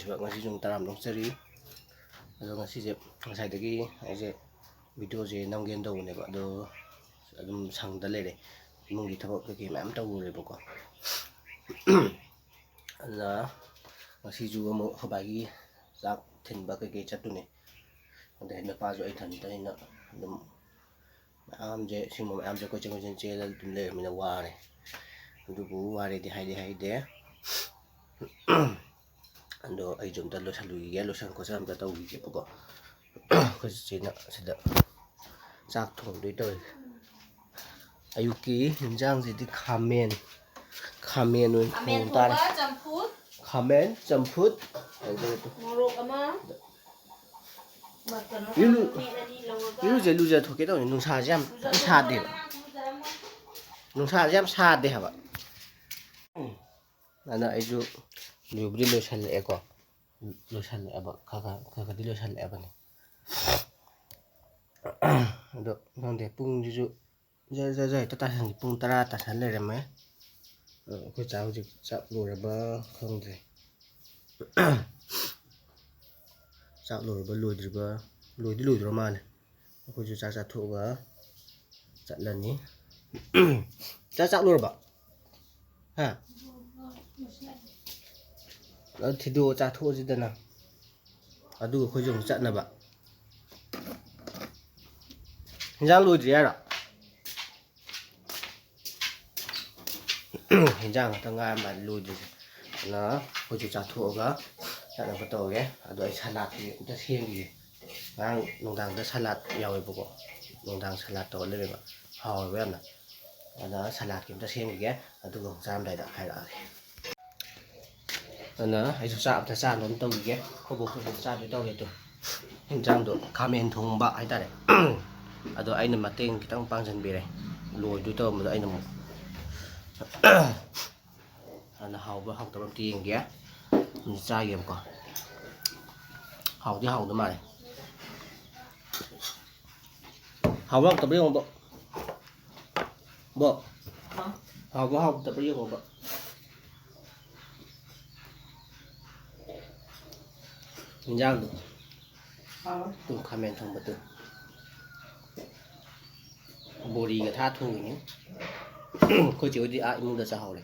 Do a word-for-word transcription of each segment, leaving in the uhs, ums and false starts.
ꯁꯤꯕ ꯉꯁꯤꯁꯨ ꯇꯔꯥꯝ ꯂꯧꯖꯔꯤ꯫ ꯑꯗꯣ ꯉꯁꯤꯁꯦ ꯉꯁꯥꯏꯗꯒꯤ ꯑꯩꯁꯦ ꯚꯤꯗꯤꯑꯣꯁꯦ ꯅꯝꯒꯦꯅ ꯇꯧꯕꯅꯦꯕ, ꯑꯗꯣ ꯑꯗꯨꯝ ꯁꯪꯗ ꯂꯩꯔꯦ, ꯏꯃꯨꯡꯒꯤ ꯊꯕꯛ ꯀꯩꯀꯩ ꯃꯌꯥꯝ ꯇꯧꯔꯨꯔꯦꯕꯀꯣ꯫ ꯑꯗꯨꯅ ꯉꯁꯤꯁꯨ ꯑꯃꯨꯛ ꯑꯩꯈꯣꯏ ꯕꯥꯒꯤ ꯆꯥꯛ ꯊꯤꯟꯕ ꯀꯩꯀꯩ ꯆꯠꯇꯣꯏꯅꯦ꯫ ꯑꯗꯩ ꯅꯨꯄꯥꯁꯨ ꯑꯩ ꯏꯊꯟꯇꯅꯤꯅ ꯑꯗꯨꯝ ꯃꯌꯥꯝꯁꯦ, ꯁꯤꯒꯨꯝꯕ ꯃꯌꯥꯝꯁꯦ ꯀꯣꯏꯆꯦꯟ ꯀꯣꯏꯆꯦꯟ ꯆꯦꯜꯂ ꯑꯗꯨꯝ ꯂꯩꯔꯕꯅꯤꯅ ꯋꯥꯔꯦ꯫ ꯑꯗꯨꯕꯨ ꯋꯥꯔꯦꯗꯤ ꯍꯥꯏꯗꯤ ꯍꯥꯏꯗꯦ꯫ ꯑꯗꯣ ꯑꯩꯁꯨ ꯑꯝꯇ ꯂꯣꯏꯁꯜꯂꯨꯈꯤꯒꯦ, ꯂꯣꯏꯁꯟ ꯈꯣꯠꯆꯟ ꯑꯝꯇ ꯇꯧꯈꯤꯒꯦꯕꯀꯣ꯫ ꯑꯩꯈꯣꯏ ꯆꯦꯆꯦꯅ ꯁꯤꯗ ꯆꯥꯛ ꯊꯣꯡꯗꯣꯏ ꯇꯧꯔꯤ꯫ ꯑꯌꯨꯛꯀꯤ ꯌꯦꯟꯁꯥꯡꯁꯤꯗꯤ ꯈꯥꯃꯦꯟ, ꯈꯥꯃꯦꯟ ꯑꯣꯏꯅ ꯈꯥꯃꯦꯟ ꯊꯣꯡ ꯇꯥꯔꯦ꯫ ꯊꯣꯡꯕ, ꯆꯝꯐꯨꯠ꯫ ꯈꯥꯃꯦꯟ, ꯆꯝꯐꯨꯠ, ꯑꯗꯨꯒ ꯃꯣꯔꯣꯛ ꯑꯃ, ꯀꯩꯅꯣ ꯏꯔꯨ-, ꯇꯧꯔꯒ, ꯃꯦꯠ ꯑꯅꯤ ꯂꯧꯔꯒ꯫ ꯏꯔꯨꯖ-, ꯂꯨꯖꯊꯣꯛꯀꯦ ꯇꯧꯅꯤ, ꯅꯨꯡꯁꯥꯁꯦ ꯌꯥꯝ ꯀꯟꯅ ꯁꯥꯗꯦꯕ꯫ ꯂꯨꯖꯔꯝꯃꯣ꯫ ꯅꯨꯡꯁꯥꯁꯦ ꯌꯥꯝ ꯁꯥꯗꯦ ꯍꯥꯏꯕ꯫ ꯑꯗꯨꯅ ꯑꯩꯁꯨ ꯂꯨꯕꯨꯗꯤ ꯂꯣꯏꯁꯜꯂꯛꯑꯦꯀꯣ꯫ ꯂꯣꯏꯁꯜꯂꯛꯑꯦꯕ, ꯈꯔ ꯈꯔ, ꯈꯔ ꯈꯔꯗꯤ ꯂꯣꯏꯁꯜꯂꯛꯑꯕꯅꯤ꯫ ꯑꯗꯣ ꯈꯪꯗꯦ, ꯄꯨꯡꯁꯤꯁꯨ ꯖꯔ ꯖꯔ ꯖꯔ ꯍꯦꯛꯇ ꯇꯥꯁꯟꯈꯤ꯫ ꯄꯨꯡ ꯇꯔꯥ ꯇꯥꯁꯟ ꯂꯩꯔꯝꯃꯦ꯫ ꯑꯗꯣ ꯑꯩꯈꯣꯏ ꯆꯥ ꯍꯧꯖꯤꯛ ꯆꯥꯛ ꯂꯣꯏꯔꯕ ꯈꯪꯗ꯭ꯔꯦ꯫ ꯆꯥꯛ ꯂꯣꯏꯔꯕ ꯂꯣꯏꯗ꯭ꯔꯤꯕ? ꯂꯣꯏꯗꯤ ꯂꯣꯏꯗ꯭ꯔ ꯃꯥꯜꯂꯦ꯫ ꯑꯩꯈꯣꯏꯁꯨ ꯆꯥꯛ ꯆꯥꯊꯣꯛꯑꯒ ꯆꯠꯂꯅꯤ꯫ ꯆꯥꯛ ꯆꯥꯛ ꯂꯣꯏꯔꯕ? ꯍꯥ? ꯑꯗꯨ ꯊꯤꯗꯣꯛꯑ ꯆꯥꯊꯣꯛꯑꯁꯤꯗꯅ꯫ ꯑꯗꯨꯒ ꯑꯩꯈꯣꯏꯁꯨ ꯑꯃꯨꯛ ꯆꯠꯅꯕ꯫ ꯍꯤꯟꯖꯥꯡ ꯂꯣꯏꯗ꯭ꯔꯤ ꯍꯥꯏꯔꯣ? ꯍꯤꯟꯖꯥꯡ ꯈꯛꯇ ꯉꯥꯏꯔ ꯃꯥꯜꯂꯦ ꯂꯣꯏꯗ꯭ꯔꯤꯁꯦ꯫ ꯑꯗꯨꯅ ꯑꯩꯈꯣꯏꯁꯨ ꯆꯥꯊꯣꯛꯑꯒ ꯆꯠꯅꯕ ꯇꯧꯔꯒꯦ꯫ ꯑꯗꯣ ꯑꯩ ꯁꯂꯥꯠꯇꯤ ꯑꯝꯇ ꯁꯦꯝꯈꯤꯒꯦ꯫ ꯉꯔꯥꯡ ꯅꯨꯡꯗꯥꯡꯗ ꯁꯂꯥꯠ ꯌꯥꯎꯋꯦꯕꯀꯣ꯫ ꯅꯨꯡꯗꯥꯡ ꯁꯂꯥꯠ ꯇꯧꯔ ꯂꯩꯔꯦꯕ꯫ ꯍꯥꯎꯋꯦꯕ ꯌꯥꯝꯅ꯫ ꯑꯗ ꯁꯂꯥꯠꯀꯤ ꯑꯝꯇ ꯁꯦꯝꯈꯤꯒꯦ꯫ ꯑꯗꯨꯒ ꯑꯃꯨꯛ ꯆꯥꯔꯝꯗꯥꯏꯗ ꯍꯥꯏꯔꯛꯑꯒꯦ꯫ ꯑꯗꯨꯅ ꯑꯩꯁꯨ ꯆꯥꯛ ꯑꯝꯇ ꯆꯥꯅꯕ ꯇꯧꯈꯤꯒꯦ꯫ ꯑꯩꯈꯣꯏ ꯕꯣꯛꯁꯨ ꯆꯥꯗꯣꯏ ꯇꯧꯔꯦ ꯑꯗꯨ꯫ ꯌꯦꯟꯁꯥꯡꯗꯣ ꯈꯥꯃꯦꯟ ꯊꯣꯡꯕ ꯍꯥꯏꯇꯥꯔꯦ꯫ ꯑꯗꯣ ꯑꯩꯅ ꯃꯇꯦꯡ ꯈꯤꯇꯪ ꯄꯥꯡꯁꯤꯟꯕꯤꯔꯦ꯫ ꯂꯣꯏꯗꯣꯏ ꯇꯧꯔꯝꯕꯗꯣ ꯑꯩꯅ ꯑꯃꯨꯛ ꯍꯥꯟꯅ ꯍꯥꯎꯕ꯭ꯔꯥ ꯍꯥꯎꯇꯕ꯭ꯔꯥ ꯑꯝꯇ ꯌꯦꯡꯒꯦ꯫ ꯑꯗꯨ ꯆꯥꯒꯦꯕꯀꯣ꯫ ꯍꯥꯎꯗꯤ ꯍꯥꯎꯗꯧ ꯃꯥꯜꯂꯦ꯫ ꯍꯥꯎꯕ꯭ꯔꯥ ꯍꯥꯎꯇꯕ꯭ꯔꯥ ꯌꯦꯡꯉꯣ, ꯕꯣꯛ꯫ ꯕꯣꯛ꯫ ꯍꯥ? ꯍꯥꯎꯕ꯭ꯔꯥ ꯍꯥꯎꯇꯕ꯭ꯔꯥ ꯌꯦꯡꯉꯣꯕ꯫ ꯏꯟꯖꯥꯡꯗꯣ꯫ ꯍꯥꯎꯋꯦ꯫ ꯇꯨ ꯈꯥꯃꯦꯟ ꯊꯣꯡꯕꯗꯨ꯫ ꯕꯣꯔꯤꯒ ꯊꯥ ꯊꯣꯡꯉꯤꯅꯤ꯫ ꯑꯩꯈꯣꯏ ꯆꯦ ꯍꯣꯏꯗꯤ ꯑꯥ ꯏꯃꯨꯡꯗ ꯆꯥꯍꯧꯔꯦ꯫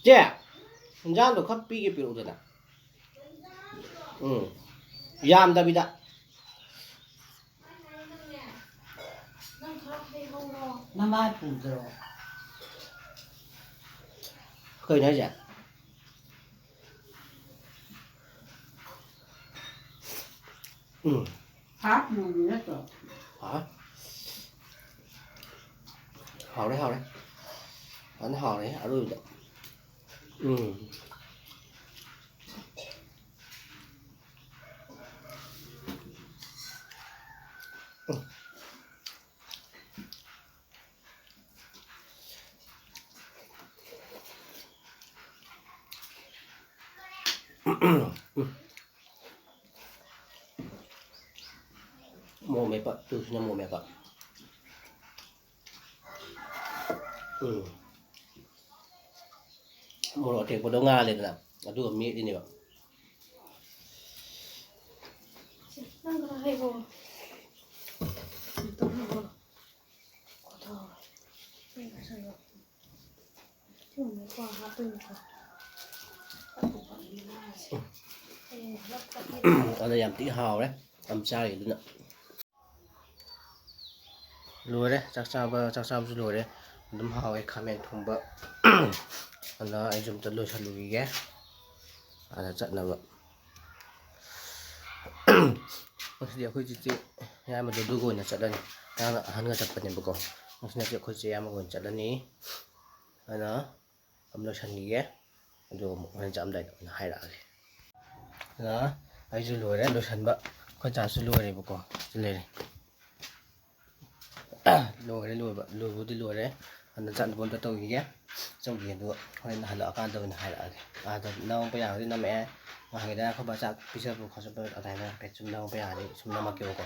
ꯆꯦ, ꯏꯟꯖꯥꯡꯗꯣ ꯈꯔ ꯄꯤꯒꯦ ꯄꯤꯔꯛꯎꯗꯅ꯫ ꯎꯝ꯫ ꯌꯥꯝꯗꯕꯤꯗ꯫ ꯅꯪ ꯈꯔ ꯍꯩꯍꯧꯔꯣ꯫ ꯅꯃꯥꯏ ꯄꯨꯗ꯭ꯔꯣ? ꯀꯩꯅꯣ ꯍꯥꯏꯁꯦ? ꯎꯝ꯫ ꯍꯥꯞ ꯃꯨꯟꯕ ꯅꯠꯇ꯭ꯔꯣ? ꯍꯥ? ꯍꯥꯎꯔꯦ, ꯍꯥꯎꯔꯦ꯫ ꯐꯖꯅ ꯍꯥꯎꯔꯦ ꯑꯔꯣꯏꯕꯗ꯫ ꯎꯝ꯫ ꯃꯣꯔꯣꯛ ꯃꯦꯠꯄ, ꯇꯨꯁꯤꯅ ꯃꯣꯔꯣꯛ ꯃꯦꯠꯄ꯫ ꯎꯝ꯫ ꯃꯣꯔꯣꯛ ꯑꯇꯦꯛꯄꯗꯣ ꯉꯥꯜꯂꯦꯗꯅ, ꯑꯗꯨꯒ ꯃꯦꯠꯂꯤꯅꯦꯕ꯫ ꯅꯪ ꯈꯔ ꯍꯩꯔꯣ꯫ ꯑꯝꯇ ꯍꯩꯔꯣ꯫ ꯈꯣꯊꯥꯎ꯫ ꯑꯩ ꯉꯁꯥꯏ ꯁꯤꯒꯨꯝꯕ ꯀ꯭ꯋꯥ ꯍꯥꯞꯇꯣꯏꯅꯤꯀꯣ꯫ ꯑꯗꯨꯒ ꯉꯥꯁꯦ ꯍꯌꯦꯡ ꯄꯨꯂꯞ ꯇꯛꯈꯥꯏꯔꯒ ꯑꯗꯣ ꯌꯥꯝ ꯊꯤ ꯍꯥꯎꯔꯦ, ꯌꯥꯝ ꯆꯥꯔꯤ ꯑꯗꯨꯅ꯫ ꯂꯣꯏꯔꯦ ꯆꯥꯛ ꯆꯥꯕ, ꯆꯥꯛ ꯆꯥꯕꯁꯨ ꯂꯣꯏꯔꯦ꯫ ꯑꯗꯨꯝ ꯍꯥꯎꯋꯦ ꯈꯥꯃꯦꯟ ꯊꯣꯡꯕ꯫ ꯑꯗ ꯑꯩꯁꯨ ꯑꯝꯇ ꯂꯣꯏꯁꯜꯂꯨꯈꯤꯒꯦ ꯑꯥꯗ ꯆꯠꯅꯕ꯫ ꯉꯁꯤꯗꯤ ꯑꯩꯈꯣꯏ ꯆꯤꯆꯦ ꯌꯥꯏꯃꯗꯣ ꯑꯗꯨꯒ ꯑꯣꯏꯅ ꯆꯠꯂꯅꯤ꯫ ꯉꯔꯥꯡꯅ ꯑꯍꯟꯒ ꯆꯠꯄꯅꯦꯕꯀꯣ꯫ ꯉꯁꯤꯅ ꯑꯩꯈꯣꯏ ꯆꯦ ꯌꯥꯏꯃꯒ ꯑꯣꯏꯅ ꯆꯠꯂꯅꯤ꯫ ꯑꯗꯨꯅ ꯑꯗꯨꯝ ꯂꯣꯏꯁꯟꯈꯤꯒꯦ꯫ ꯑꯗꯨꯒ ꯑꯃꯨꯛ ꯍꯣꯔꯦꯟ ꯆꯠꯂꯝꯗꯥꯏꯗ ꯑꯣꯏꯅ ꯍꯥꯏꯔꯛꯑꯒꯦ꯫ ꯑꯗꯨꯅ ꯑꯩꯁꯨ ꯂꯣꯏꯔꯦ ꯂꯣꯏꯁꯟꯕ꯫ ꯑꯩꯈꯣꯏ ꯆꯥꯁꯨ ꯂꯣꯏꯔꯦꯕꯀꯣ꯫ ꯁꯤ ꯂꯩꯔꯦ꯫ ꯂꯣꯏꯔꯦ ꯂꯣꯏꯕ꯫ ꯂꯣꯏꯕꯨꯗꯤ ꯂꯣꯏꯔꯦ꯫ ꯑꯗꯨꯅ ꯆꯠꯅꯕ ꯑꯝꯇ ꯇꯧꯈꯤꯒꯦ꯫ ꯆꯧꯈꯤꯒꯦ ꯑꯗꯨꯒ ꯍꯣꯔꯦꯟ ꯍꯜꯂꯛꯑꯀꯥꯟꯗ ꯑꯣꯏꯅ ꯍꯥꯏꯔꯛꯑꯒꯦ꯫ ꯑꯥꯗ ꯅꯝꯃꯛꯄ ꯌꯥꯔꯗꯤ ꯅꯝꯃꯛꯑꯦ꯫ ꯉꯥꯏꯍꯥꯛꯀꯤꯗ ꯑꯩꯈꯣꯏ ꯕꯥ ꯆꯥꯛ ꯄꯤꯖꯕ ꯈꯣꯠꯆꯕ ꯑꯗꯨꯃꯥꯏꯅ ꯍꯥꯏꯐꯦꯠ ꯁꯨꯝ ꯅꯝꯃꯛꯄ ꯌꯥꯔꯗꯤ ꯁꯨꯝ ꯅꯝꯃꯛꯀꯦꯕꯀꯣ꯫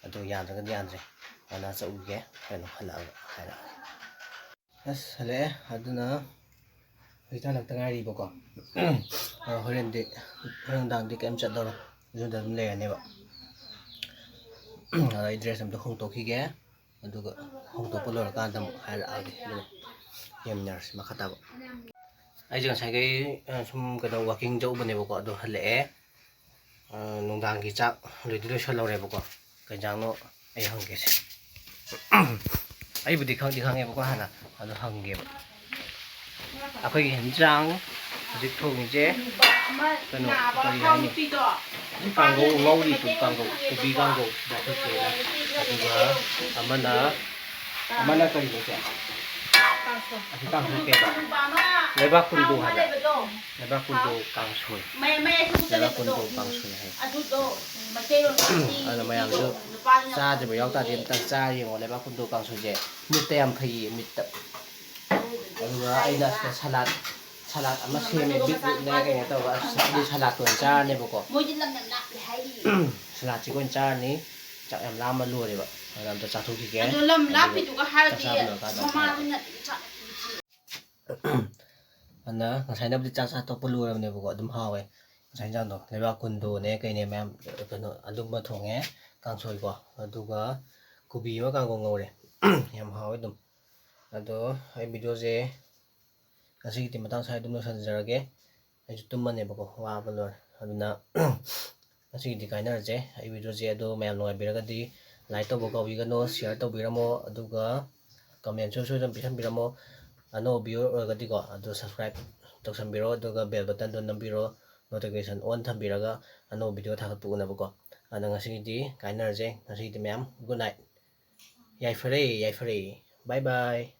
ꯑꯗꯨ ꯌꯥꯗ꯭ꯔꯒꯗꯤ ꯌꯥꯗ꯭ꯔꯦ꯫ ꯑꯗꯨꯅ ꯆꯠꯂꯨꯒꯦ꯫ ꯍꯣꯔꯦꯟ ꯍꯜꯂꯛꯑꯒ ꯍꯥꯏꯔꯛꯑꯒꯦ꯫ ꯑꯁ ꯍꯜꯂꯛꯑꯦ꯫ ꯑꯗꯨꯅ ꯍꯧꯖꯤꯛ ꯍꯜꯂꯛꯇ ꯉꯥꯏꯔꯤꯕꯀꯣ꯫ ꯑ, ꯍꯣꯔꯦꯟꯗꯤ, ꯍꯣꯔꯦꯟ ꯅꯨꯡꯗꯥꯡꯗꯤ ꯀꯩꯝ ꯆꯠꯂꯔꯣꯏ, ꯌꯨꯝꯗ ꯑꯗꯨꯝ ꯂꯩꯔꯅꯦꯕ꯫ ꯑꯗꯣ ꯑꯩ ꯗ꯭ꯔꯦꯁ ꯑꯝꯇ ꯍꯣꯡꯗꯣꯛꯈꯤꯒꯦ, ꯑꯗꯨꯒ ꯍꯣꯡꯗꯣꯛꯄ ꯂꯣꯏꯔꯀꯥꯟꯗ ꯑꯃꯨꯛ ꯍꯥꯏꯔꯛꯑꯒꯦ, ꯑꯗꯨꯒ ꯌꯦꯡꯃꯤꯟꯅꯔꯁꯤ ꯃꯈꯥ ꯇꯥꯕ꯫ ꯑꯩꯁꯦ ꯉꯁꯥꯏꯈꯩ, ꯑ, ꯁꯨꯝ ꯀꯩꯅꯣ, ꯋꯥꯀꯤꯡ ꯆꯠꯂꯨꯕꯅꯦꯕꯀꯣ, ꯑꯗꯣ ꯍꯜꯂꯛꯑꯦ꯫ ꯑ, ꯅꯨꯡꯗꯥꯡꯒꯤ ꯆꯥꯛ ꯂꯣꯏꯗꯤ ꯂꯣꯏꯁꯜꯍꯧꯔꯦꯕꯀꯣ꯫ ꯀꯩ ꯏꯟꯖꯥꯡꯅꯣ ꯑꯩ ꯍꯪꯒꯦꯁꯦ꯫ ꯑꯩꯕꯨꯗꯤ ꯈꯪꯗꯤ ꯈꯪꯉꯦꯕꯀꯣ, ꯍꯥꯟꯅ ꯑꯗꯣ ꯍꯪꯒꯦꯕ꯫ ꯑꯩꯈꯣꯏꯒꯤ ꯍꯤꯟꯖꯥꯡ ꯍꯧꯖꯤꯛ ꯊꯣꯡꯉꯤꯁꯦ ꯀꯩꯅꯣ, ꯀꯔꯤ ꯍꯥꯏꯅꯤ? ꯀꯥꯡꯒꯧ ꯉꯧꯔꯤ, ꯀꯥꯡꯒꯧ, ꯀꯣꯕꯤ ꯀꯥꯡꯒꯧ꯫ ꯑꯗꯨꯒ ꯑꯃꯅ, ꯑꯃꯅ ꯀꯔꯤꯅꯣ ꯁꯦ? ꯑꯁꯤ ꯀꯥꯡꯁꯣꯏ ꯀꯩꯕ? ꯂꯩꯕꯥꯛ ꯀꯨꯟꯗꯣ ꯍꯥꯏꯕ? ꯂꯩꯕꯥꯛ ꯀꯨꯟꯗꯣ ꯀꯥꯡꯁꯣꯏ꯫ ꯂꯩꯕꯥꯛ ꯀꯨꯟꯗꯣ ꯀꯥꯡꯁꯣꯏ ꯍꯥꯏ꯫ ꯑꯗꯣ ꯃꯌꯥꯝꯁꯨ ꯆꯥꯗ꯭ꯔꯤꯕ ꯌꯥꯎ ꯇꯥꯔꯗꯤ ꯑꯝꯇꯪ ꯆꯥꯔ ꯌꯦꯡꯉꯣ, ꯂꯩꯕꯥꯛ ꯀꯨꯟꯗꯣ ꯀꯥꯡꯁꯣꯏꯁꯦ꯫ ꯃꯤꯠꯇ ꯌꯥꯝ ꯐꯩꯌꯦ, ꯃꯤꯠꯇ꯫ ꯑꯗꯨꯒ ꯑꯩꯅ ꯁꯤꯗ ꯁꯂꯥꯠ, ꯁꯂꯥꯠ ꯑꯃ ꯁꯦꯝꯃꯦ, ꯕꯤꯠꯔꯨꯠꯅꯦ ꯀꯩꯅꯣ ꯇꯧꯔꯒ, ꯑꯁ, ꯑꯗꯨ ꯁꯂꯥꯠꯇ ꯑꯣꯏꯅ ꯆꯥꯔꯅꯦꯕꯀꯣ꯫ ꯃꯣꯏꯗꯤ ꯂꯝ ꯌꯥꯝ ꯂꯥꯞꯄꯦ ꯍꯥꯏꯔꯤ꯫ ꯁꯂꯥꯠꯁꯤꯒ ꯑꯣꯏꯅ ꯆꯥꯔꯅꯤ꯫ ꯆꯥꯛ ꯌꯥꯝ ꯂꯥꯝꯕ ꯂꯣꯏꯔꯦꯕ꯫ ꯑꯗꯨꯅ ꯑꯝꯇ ꯆꯥꯊꯣꯛꯈꯤꯒꯦ꯫ ꯑꯗꯣ ꯂꯝ ꯑꯗꯨꯒ ꯂꯥꯞꯄꯤꯗꯨꯒ ꯆꯥꯛ ꯍꯥꯏꯔꯗꯤ ꯆꯥꯕ ꯂꯣꯏꯔꯀꯥꯟꯗ ꯑꯃꯨꯛ ꯍꯥꯏꯔꯛꯑꯒꯦ꯫ ꯃꯃꯥꯗꯨꯅ ꯑꯗꯨꯝ ꯆꯥꯛ ꯑꯗꯨꯅ ꯉꯁꯥꯏꯅꯕꯨꯗꯤ ꯆꯥꯛ ꯆꯥ ꯇꯣꯛꯄ ꯂꯣꯏꯔꯕꯅꯦꯕꯀꯣ, ꯑꯗꯨꯝ ꯍꯥꯎꯋꯦ ꯉꯁꯥꯏ ꯏꯟꯖꯥꯡꯗꯣ꯫ ꯂꯩꯕꯥꯛ ꯀꯨꯟꯗꯣꯅꯦ ꯀꯩꯅꯦ ꯃꯌꯥꯝ, ꯀꯩꯅꯣ, ꯑꯗꯨꯝꯕ ꯊꯣꯡꯉꯦ, ꯀꯥꯡꯁꯣꯏꯀꯣ, ꯑꯗꯨꯒ ꯀꯣꯕꯤ ꯑꯃ ꯀꯥꯡꯒꯧ ꯉꯧꯔꯦ꯫ ꯌꯥꯝ ꯍꯥꯎꯋꯦ ꯑꯗꯨꯝ꯫ ꯑꯗꯣ ꯑꯩ ꯚꯤꯗꯤꯑꯣꯁꯦ ꯉꯁꯤꯒꯤꯗꯤ ꯃꯇꯥꯡ ꯁ꯭ꯋꯥꯏꯗ ꯑꯗꯨꯝ ꯂꯣꯏꯁꯤꯟꯖꯔꯒꯦ꯫ ꯑꯩꯁꯨ ꯇꯨꯝꯃꯅꯦꯕꯀꯣ, ꯋꯥꯕ ꯂꯣꯏꯔꯦ꯫ ꯑꯗꯨꯅ ꯉꯁꯤꯒꯤꯗꯤ ꯀꯥꯏꯅꯔꯁꯦ꯫ ꯑꯩ ꯚꯤꯗꯤꯑꯣꯁꯦ ꯑꯗꯣ ꯃꯌꯥꯝ ꯅꯨꯡꯉꯥꯏꯕꯤꯔꯒꯗꯤ like ꯇꯧꯕ ꯀꯥꯎꯕꯤꯒꯅꯨ, share ꯇꯧꯕꯤꯔꯝꯃꯣ, ꯑꯗꯨꯒ commentꯁꯨ ꯁꯣꯏꯗꯅ ꯄꯤꯁꯟꯕꯤꯔꯝꯃꯣ꯫ ꯑꯅꯧꯕ viewer ꯑꯣꯏꯔꯒꯗꯤꯀꯣ, ꯑꯗꯨ subscribe ꯇꯧꯁꯟꯕꯤꯔꯣ, ꯑꯗꯨꯒ bell buttonꯗꯣ ꯅꯝꯕꯤꯔꯣ, notification on ꯊꯝꯕꯤꯔꯒ ꯑꯅꯧꯕ video ꯊꯥꯒꯠꯄ ꯎꯅꯕꯀꯣ꯫ ꯑꯗꯣ ꯉꯁꯤꯒꯤꯗꯤ ꯀꯥꯏꯅꯔꯁꯦ꯫ ꯉꯁꯤꯒꯤꯗꯤ ꯃꯌꯥꯝ good night꯫ ꯌꯥꯏꯐꯔꯦ, ꯌꯥꯏꯐꯔꯦ꯫ Bye bye꯫